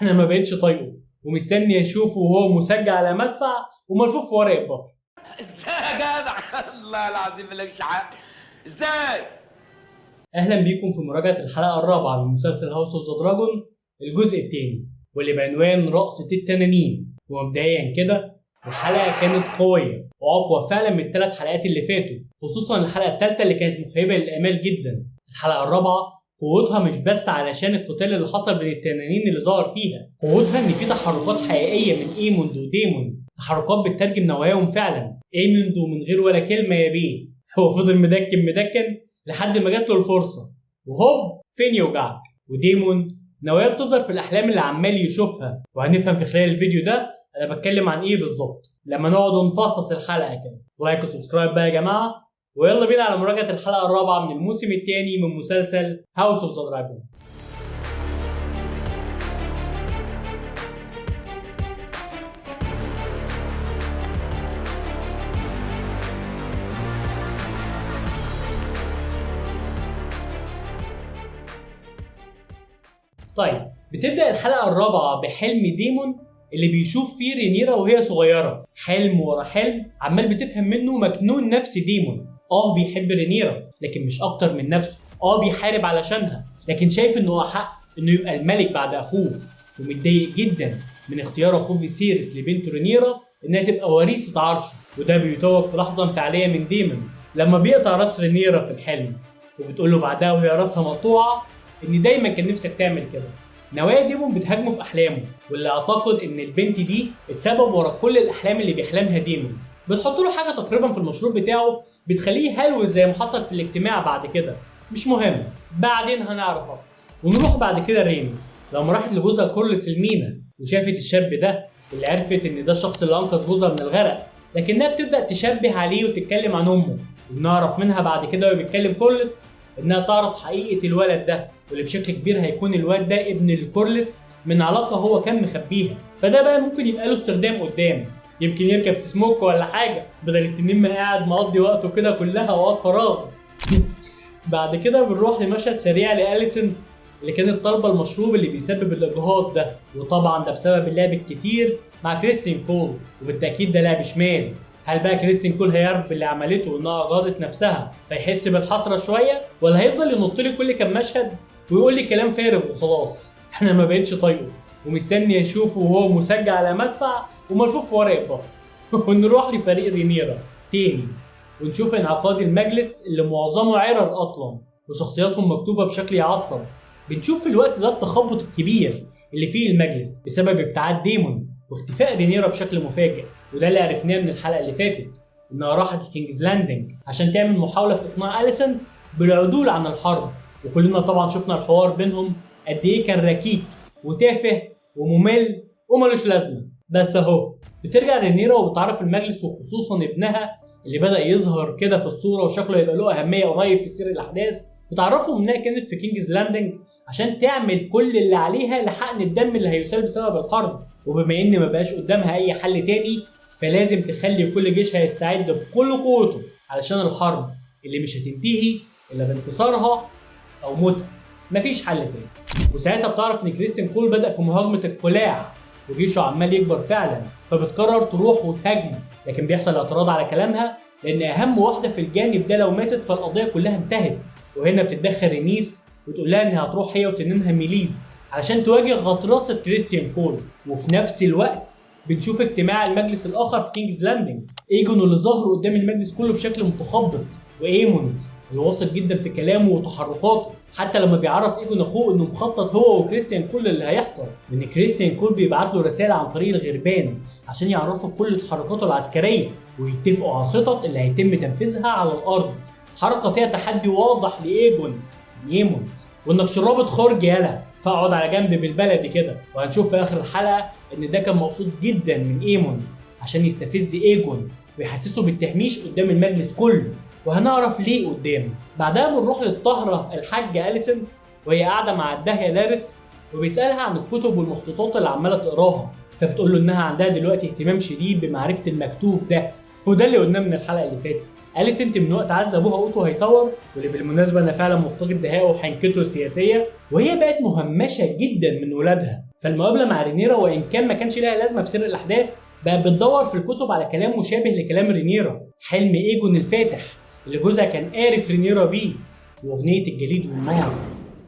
انا ما بقتش طايقة ومستني اشوفه وهو مسجل على مدفع وملفوف في ورق البفر. ازاي يا جدع؟ الله العظيم مالكش حق، ازاي؟ اهلا بيكم في مراجعه الحلقة الرابعة من مسلسل House of the Dragon الجزء الثاني، واللي بعنوان رقصه التنانين. ومبدئيا كده الحلقة كانت قوية واقوى فعلا من الثلاث حلقات اللي فاتوا، خصوصا الحلقة الثالثة اللي كانت مخيبه للامال جدا. الحلقة الرابعة قوتها مش بس علشان القتال اللي حصل بين التنانين اللي ظهر فيها، قوتها ان في تحركات حقيقية من ايموند وديمون، تحركات بتترجم نواياهم فعلا. ايموند ومن غير ولا كلمة يا بيه هو فضل مدكن مدكن لحد ما جات له الفرصة وهوب فين يوجعك. وديمون نوايا بتظهر في الاحلام اللي عمال يشوفها، وهنفهم في خلال الفيديو ده انا بتكلم عن ايه بالظبط لما نقعد ونفصص الحلقة كده. like و subscribe بقى يا جماعة، ويلا بينا على مراجعه الحلقة الرابعة من الموسم الثاني من مسلسل House of the Dragon. طيب بتبدا الحلقة الرابعة بحلم ديمون اللي بيشوف فيه رينيرا وهي صغيرة، حلم ورا حلم عمال بتفهم منه مجنون نفس ديمون. بيحب رينيرا لكن مش اكتر من نفسه، بيحارب علشانها لكن شايف انه احق انه يبقى الملك بعد اخوه، ومتضايق جدا من اختيار اخوه فيسيرس لبنته رينيرا انها تبقى وريثة عرشه. وده بيتوج في لحظة انفعاليه من ديمون لما بيقطع راس رينيرا في الحلم، وبتقول له بعدها وهي راسها مقطوعة ان دايما كان نفسك تعمل كده. نوايا ديمون بتهاجمه في احلامه، واللي اعتقد ان البنت دي السبب ورا كل الاحلام اللي بيحلمها ديمون. بتحط له حاجة تقريبا في المشروب بتاعه بتخليه هلوس زي ما حصل في الاجتماع بعد كده، مش مهم بعدين هنعرف اكتر. ونروح بعد كده رينيس لما راحت لجوزها كورلس المينا وشافت الشاب ده اللي عرفت ان ده الشخص اللي انقذ جوزها من الغرق، لكنها بتبدا تشبه عليه وتتكلم عن امه. وبنعرف منها بعد كده وهي بتكلم كورلس انها تعرف حقيقة الولد ده، واللي بشكل كبير هيكون الواد ده ابن الكورلس من علاقة هو كان مخبيها، فده بقى ممكن يبقى له استخدام قدام، يمكن يركب سموك ولا حاجة بدل التنين ما قاعد مقضي وقته كده كلها اوقات فراغ. بعد كده بنروح لمشهد سريع لأليسنت اللي كانت طالبه المشروب اللي بيسبب الاجهاض ده، وطبعا ده بسبب اللعب الكتير مع كريستين كول، وبالتاكيد ده لعب شمال. هل بقى كريستين كول هيعرف باللي عملته وانها اجهضت نفسها فيحس بالحسره شوية، ولا هيفضل ينط لي كل كام مشهد ويقول لي كلام فارغ وخلاص؟ انا ما بقتش طايقة ومستني اشوفه وهو مسجل على مدفع وملفوف في ورق البفر. ونروح لفريق رينيرا تاني ونشوف انعقاد المجلس اللي معظمه عرر اصلا وشخصياتهم مكتوبة بشكل يعصب. بنشوف في الوقت ده التخبط الكبير اللي فيه المجلس بسبب ابتعاد ديمون واختفاء رينيرا بشكل مفاجئ، وده اللي عرفناه من الحلقة اللي فاتت انها راحت لكينجز لاندنج عشان تعمل محاولة في اقناع اليسنت بالعدول عن الحرب. وكلنا طبعا شفنا الحوار بينهم قد ايه كان ركيك وتافه وممل وملوش لازمه. بس اهو بترجع رينيرا وبتعرف المجلس وخصوصا ابنها اللي بدا يظهر كده في الصورة وشكله يبقى له اهمية قريب في سير الاحداث. بتعرفهم انها كانت في كينجز لاندنج عشان تعمل كل اللي عليها لحقن الدم اللي هيسال بسبب الحرب، وبما ان ما بقاش قدامها اي حل تاني فلازم تخلي كل جيش هيستعد بكل قوته علشان الحرب اللي مش هتنتهي الا بانتصارها او موتها، مفيش حل تاني. وساعتها بتعرف ان كريستين كول بدأ في مهاجمة القلاع وجيشه عمال يكبر فعلا، فبتقرر تروح وتهاجمه، لكن بيحصل اعتراض على كلامها لان اهم واحدة في الجانب ده لو ماتت فالقضية كلها انتهت. وهنا بتتدخل رينيس وتقول لها انها هتروح هي وتنينها ميليز علشان تواجه غطرسة كريستيان كول. وفي نفس الوقت بنشوف اجتماع المجلس الاخر في كينجز لاندنج، ايجون اللي ظهر قدام المجلس كله بشكل متخبط، وايموند اللي واثق جدا في كلامه وتحركاته، حتى لما بيعرف ايجون اخوه انه مخطط هو وكريستيان كول اللي هيحصل، وان كريستيان كول بيبعت له رسالة عن طريق الغربان عشان يعرفه كل تحركاته العسكرية ويتفقوا على الخطط اللي هيتم تنفيذها على الارض. حركة فيها تحدي واضح لايجون من ايموند، وانك شرابة خرج يالا فاقعد على جنب بالبلدي كده. وهنشوف في اخر الحلقة ان ده كان مقصود جدا من ايموند عشان يستفز ايجون ويحسسه بالتهميش قدام المجلس كله، وهنعرف ليه قدام. بعدها بنروح للطهرة الحاجة أليسنت وهي قاعدة مع الداهية لارس، وبيسألها عن الكتب والمخطوطات اللي عمالة تقراها، فبتقول له إنها عندها دلوقتي اهتمام شديد بمعرفة المكتوب ده، وده اللي قلناه من الحلقة اللي فاتت. أليسنت من وقت عزل أبوها أوتو هيطور، واللي بالمناسبة أنا فعلا مفتقد دهائه وحنكته السياسية، وهي بقت مهمشة جدا من ولادها، فالمقابله مع رينيرا وان كان ما كانش لها لازمه في سير الاحداث، بقت بتدور في الكتب على كلام مشابه لكلام رينيرا، حلم ايجون الفاتح اللي جوزها كان قارف رينيرا بيه، واغنيه الجليد والنار.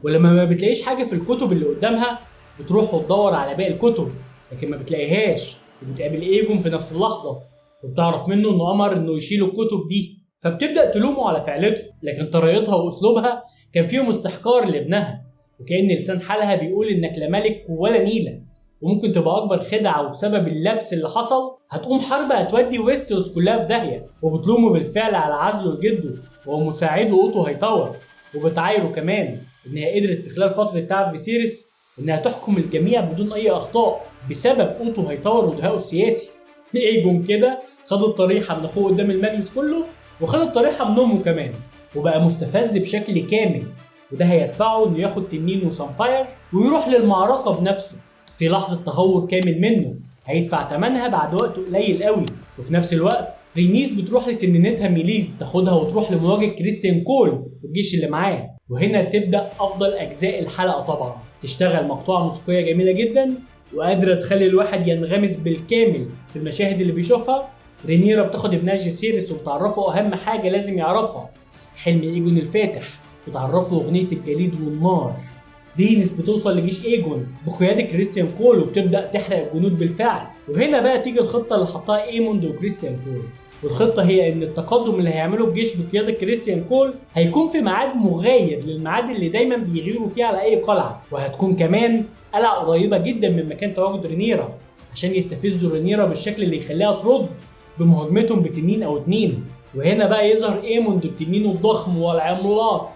ولما ما بتلاقيش حاجة في الكتب اللي قدامها بتروح وتدور على باقي الكتب، لكن ما بتلاقيهاش، وبتقابل ايجون في نفس اللحظة وبتعرف منه انه امر انه يشيل الكتب دي، فبتبدا تلومه على فعلته، لكن طريقتها واسلوبها كان فيهم استحقار لابنها، وكأن لسان حالها بيقول انك لا ملك ولا نيله، وممكن تبقى اكبر خدعه، وبسبب اللبس اللي حصل هتقوم حرب هتودي ويستروس كلها في داهية. وبتلومه بالفعل على عزله لجده ومساعدة اوتو هيتاور، وبتعايره كمان انها قدرت في خلال فترة تعب فيسيريس انها تحكم الجميع بدون اي اخطاء بسبب اوتو هيتاور ودهائه السياسي. ايجون كده خد الطريحه من اخوه قدام المجلس كله، وخد الطريحه من امه كمان، وبقى مستفز بشكل كامل، وده هيدفعه انه ياخد تنين وصنفاير ويروح للمعركة بنفسه في لحظة تهور كامل منه هيدفع ثمنها بعد وقت قليل قوي. وفي نفس الوقت رينيس بتروح لتنينتها ميليز تاخدها وتروح لمواجهة كريستيان كول والجيش اللي معاه، وهنا تبدا افضل اجزاء الحلقة. طبعا تشتغل مقطوعة موسيقية جميلة جدا وقادرة تخلي الواحد ينغمس بالكامل في المشاهد اللي بيشوفها. رينيرا بتاخد ابنها جيسيريس وبتعرفه اهم حاجة لازم يعرفها، حلم ايجون الفاتح، وتعرفه اغنية الجليد والنار. رينيس بتوصل لجيش ايجون بقيادة كريستيان كول وبتبدا تحرق الجنود بالفعل. وهنا بقى تيجي الخطة اللي حطها ايموند وكريستيان كول، والخطه هي ان التقدم اللي هيعمله الجيش بقيادة كريستيان كول هيكون في ميعاد مغاير للميعاد اللي دايما بيغيروا فيه على اي قلعه، وهتكون كمان قلعه قريبه جدا من مكان تواجد رينيرا عشان يستفزوا رينيرا بالشكل اللي يخليها ترد بمهاجمتهم بتنين او اتنين. وهنا بقى يظهر ايموند بتنينه الضخم والعملاق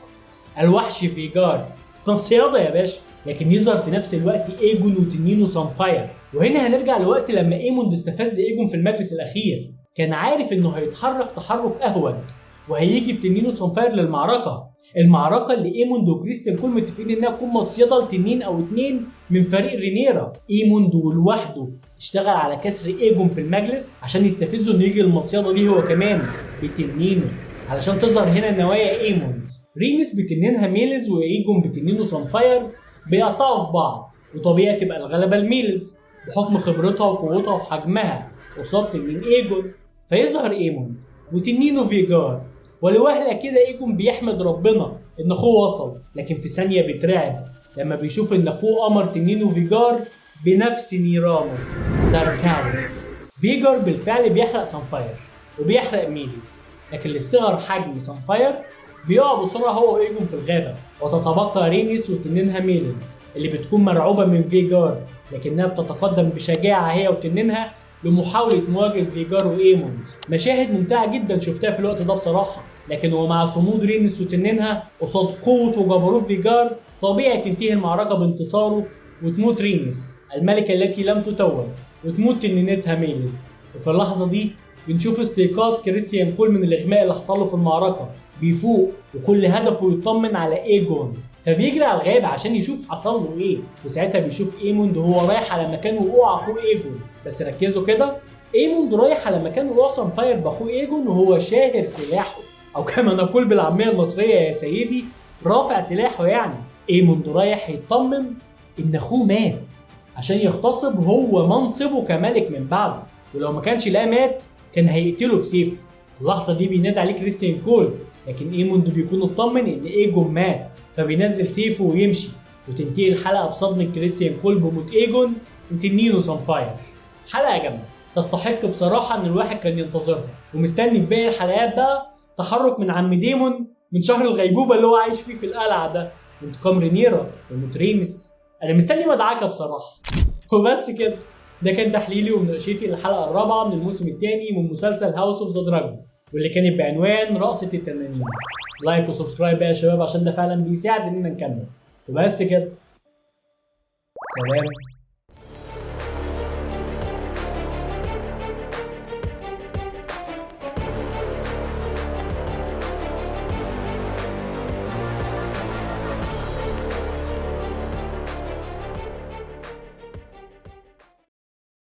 الوحش فيجار، صياده يا باشا، لكن يظهر في نفس الوقت ايجون وتنينه صنفاير. وهنا هنرجع لوقت لما ايموند استفز ايجون في المجلس الاخير، كان عارف انه هيتحرك تحرك اهوج وهيجي بتنينه صنفاير للمعركة، المعركة اللي ايموند وكريستيان كول متفقين انها تكون مصيده لتنين او اتنين من فريق رينيرا. ايموند ولوحده اشتغل على كسر ايجون في المجلس عشان يستفزه انه يجي المصيده دي هو كمان بتنينه، علشان تظهر هنا نوايا ايموند. رينيس بتنينها ميلز وايجون بتنينه صنفاير بيقطعوا في بعض، وطبيعي تبقى الغلبة لميلز بحكم خبرتها وقوتها وحجمها قصاد تنين ايجون. فيظهر ايموند وتنينه فيجار، ولوهله كده ايجون بيحمد ربنا ان اخوه وصل، لكن في ثانية بيترعب لما بيشوف ان اخوه امر تنينه فيجار بنفس نيرانه داركاريس. فيجار بالفعل بيحرق صنفاير وبيحرق ميلز، لكن لصغر حجم صنفاير بيقع بسرعة هو وايجون في الغابة، وتتبقى رينيس وتنينها ميلز اللي بتكون مرعوبه من فيجار، لكنها بتتقدم بشجاعة هي وتنينها لمحاولة مواجهة فيجار وايموند. مشاهد ممتعة جدا شفتها في الوقت ده بصراحة، لكن ومع صمود رينيس وتنينها قصاد قوة وجبروت فيجار طبيعي تنتهي المعركة بانتصاره وتموت رينيس الملكة التي لم تتوج، وتموت تنينتها ميلز. وفي اللحظة دي بنشوف استيقاظ كريستيان كول من الاغماء اللي حصل له في المعركة، بيفوق وكل هدفه يطمن على ايجون، فبيجري على الغابة عشان يشوف حصل له ايه. وساعتها بيشوف ايموند وهو رايح على مكان وقوع اخوه ايجون، بس ركزوا كده، ايموند رايح على مكان وقوع صنفاير باخوه ايجون وهو شاهر سلاحه، او كما نقول بالعامية المصرية يا سيدي رافع سلاحه. يعني ايموند رايح يطمن ان اخوه مات عشان يغتصب هو منصبه كملك من بعده، ولو ما كانش لا مات كان هيقتله بسيفه. في اللحظة دي بينادي عليه كريستيان كول، لكن ايموند بيكون اطمن ان ايجون مات فبينزل سيفه ويمشي. وتنتهي الحلقة بصدمة كريستيان كول بموت ايجون وتنينه صنفاير. حلقة جامدة تستحق بصراحة ان الواحد كان ينتظرها، ومستني في باقي الحلقات بقى تحرك من عم ديمون من شهر الغيبوبه اللي هو عايش فيه في القلعة ده، وانتقام رينيرا وموت رينيس. انا مستني مدعكه بصراحة. وبس كده، ده كان تحليلي ومناقشتي للحلقة الرابعة من الموسم الثاني من مسلسل House of the Dragon، واللي كانت بعنوان رقصه التنانين. like و subscribe بقى يا شباب عشان ده فعلا بيساعد اننا نكمل. وبس كده، سلام.